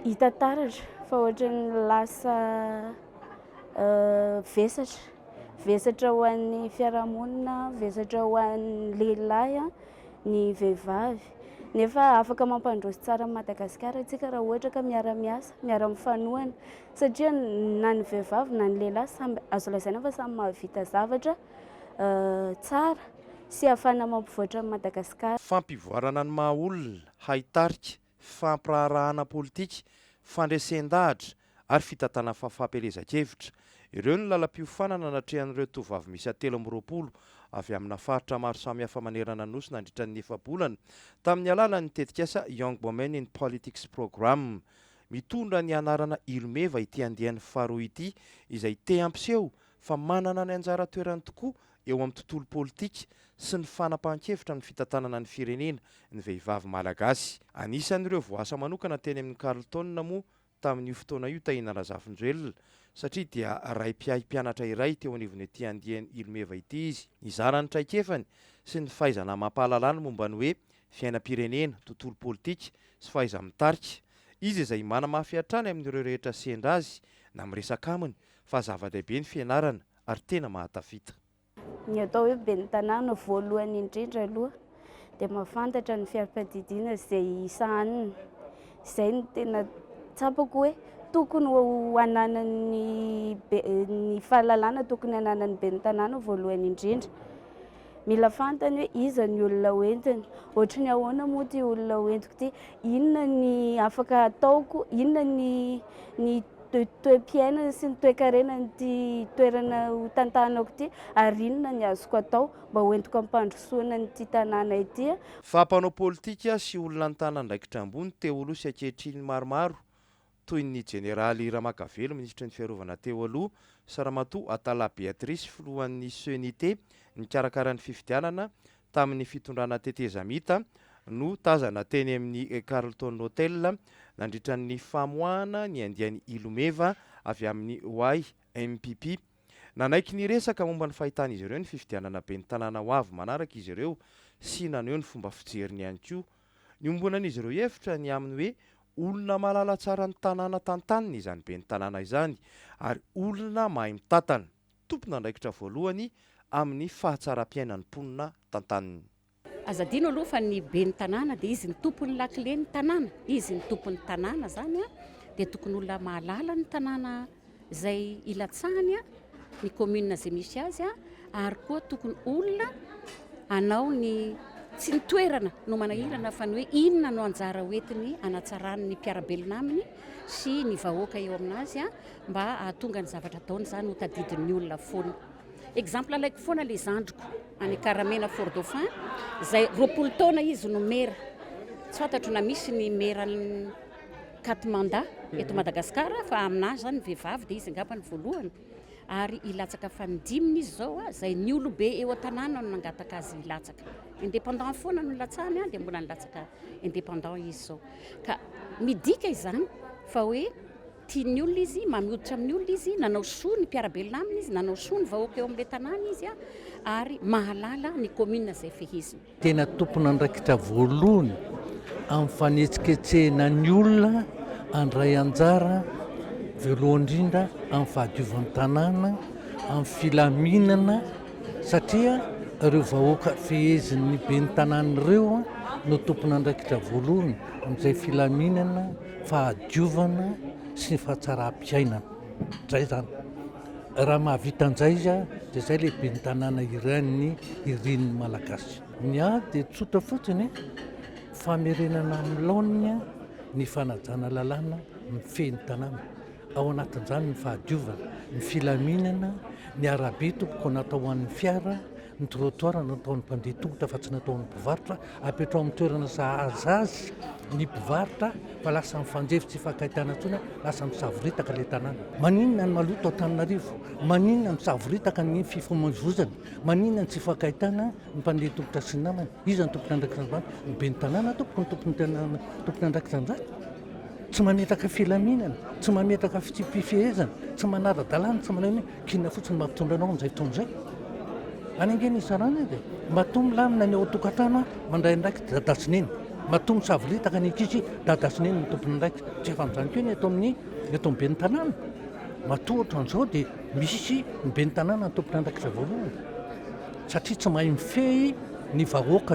Hita taratra fa ohatran'ny lasa vesatra, vesatra ho an'ny fiarahamonina, vesatra ho an'ny lehilahy ny vehivavy. Nefa afaka mampandroso tsara an'i Madagasikara isika raha ohatra ka miara-miasa, miara-mifanohana satria na ny vehivavy na ny lehilahy samy azo lazaina fa samy mahavita zavatra tsara sy ahafahana mampivoatra an'i Madagasikara. Fampivoarana ny maha olona, haitarika, fampiraharahana politika, fandresen-dahatra ary fitantana fampielezan-kevitra. Ireo no lalam-piofanana natrehan'ireo tovovavy miisa 23 avy amina faritra maro samihafa manerana ny Nosy nandritra ny efa-bolana tamin'ny alalan'ny tetikasa Young Women in Politics Program. Mitondra ny anarana Ilomeva ity andiany faharoa ity izay te hampiseho fa manana ny anjara toerany tokoa eo amin'ny tontolo politika sy ny fanapahan-kevitra amin'ny fitantanana ny firenena ny vehivavy malagasy. Anisan'ireo voaasa manokana teny amin'ny Carlton moa tamin'io fotoana io Tahina Razafinjoelina satria dia ray mpiahy mpianatra iray teo anivon'ity andiany Ilomeva ity izy. Nizara ny traikefany sy ny fahaizana amam-pahalalany momba ny hoe fiainam-pirenena, tontolo politika sy fahaiza-mitarika. Izy izay manamafy hatrany amin'ireo rehetra sendra azy na miresaka aminy fa zava-dehibe ny fianarana ary tena mahatafita. Ny atao hoe ben'ny tanàna voalohany indrindra aloha dia mahafantatra ny fiari-piadidiana izay sahaniny. Izay no tena tsapako hoe tokony ho ananan'ny be- ny fahalalana tokony hananan'ny ben'ny tanàna voalohany indrindra. Mila fantany hoe iza ny olona hoentiny, ohatry ny ahoana moa ity olona hoentiko ity, inona ny afaka ataoko, inona ny ny toe-piainana sy ny toe-karenan'ity toerana ho tantanako ity ary inona ny azoko atao mba hoentiko hampandrosoana an'ity tanàna ity. Fa mpanao politika sy olona nitana andraikitra ambony teo aloha sy ankehitriny maromaro toy ny Jeneraly Ramakavelo minisitry ny fiarovana teo aloha sy Ramatoa Atallah Béatrice filohan'ny Ceni-T nikarakara ny fifidianana tamin'ny fitondrana tetezamita no tazana teny amin'ny Carlton Hotel nandritra ny famoahana ny andiany Ilomeva avy amin'ny YMPP. Nanaiky niresaka momba ny fahitan'izy ireo ny fifidianana ben'ny tanàna ho avy manaraka izy ireo sy naneho ny fomba fijeriny ihany koa. Niombonan'izy ireo hevitra ny amin'ny hoe olona mahalala tsara ny tanàna tantaniny izany ben'ny tanàna izany ary olona mahay mitantana. Tompon'andraikitra voalohany amin'ny fahatsaram-piainan'ny mponina tantaniny. Aza adino aloha fa ny ben'ny tanàna dia izy ny tompon'ny lakile ny tanàna, izy ny tompon'ny tanàna izany dia tokony olona mahalala ny tanàna izay ilatsahany, ny commune izay misy azy ary koa tokony olona hanao ny, tsy ny toerana no manahirana fa ny hoe inona no anjara hoentiny hanatsarany ny mpiara-belona aminy sy ny vahoaka eo aminazy mba hahatonga ny zavatra ataony izany ho tadidin'ny olona foana. Exemple alaiko foana le zandriko any Ankaramena Fort Dauphin izay 20 taona izy no mera. Tsy fantatro na misy ny mera quatre mandats eto Madagascar fa aminahy izany ny vehivavy dia izy angamba ny voalohany ary hilatsaka fanindiminy izy izao izay ny olobe eo an-tanàna no nangataka azy hilatsaka. Indépendant foana no nilatsahany dia mbola nilatsaka indépendant izy izao. Ka midika izany fa hoe Tian'ny olona izy, mamy hoditra amin'ny olona izy, nanao soa ny mpiara-belona aminy izy, nanao soa ny vahoaka eo amin'ilay tanàna izy ary mahalala ny commune izay feheziny. Tena tompon'andraikitra voalohany amin'ny fanetsiketsehina ny olona handray anjara voalohany indrindra amin'ny fahadiovan'ny tanàna, amin'ny filaminana satria ireo vahoaka fehezin'ny ben'ny tanàna ireo no tompon'andraikitra voalohany amin'izay filaminana fahadiovana sy ny fahatsaram-piainana. Zay zany. Raha mahavita an'izay izy dia zay ilay ben'ny tanàna irin'ny irin'ny Malagasy. Ny ahy dia tsotra fotsiny, famerenana amin'ny laoniny ny fanajana lalàna mifehy ny tanàna. Ao anatin'izany ny fahadiovana, ny filaminana, ny arabe tompoko natao ho an'ny fiara, ny trottoir natao ho an'ny mpandeha tongotra fa tsy natao ho an'ny mpivarotra, apetraho amin'ny toerana sahaza azy ny mpivarotra fa lasa mifanjevo tsy ifankahitana intsony, lasa misavoritaka ilay tanàna. Maninona ny maloto Antananarivo? Maninona misavoritaka ny fifamoivoizana? Maninona ny tsy ifankahitana ny mpandeha tongotra sy ny namany? Iza no tompon'andraikitra an'izany? Ny ben'ny tanàna tompoko no tompon'andraikitra an'izany. Tsy mametraka filaminana, tsy mametraka fitsipi-pifehezana, tsy manara-dalàna, tsy manao inona, k'inona fotsiny no mampitondra anao amin'izay fotoana izay? Any ange ny hisarana e dia matoa milamina ny ao an-tokantrano an, mandray andraikitra dada sy neny. Matoa misavoritaka ny ankizy, dada sy neny no tompon'andraikitra. Tsy efa amin'izany koa ny eto amin'ny eto amin'ny ben'ny tanàna. Matoa ohatran'izao dia misy ny ben'ny tanàna no tompon'andraikitra voalohany satria tsy mahay mifehy ny vahoaka.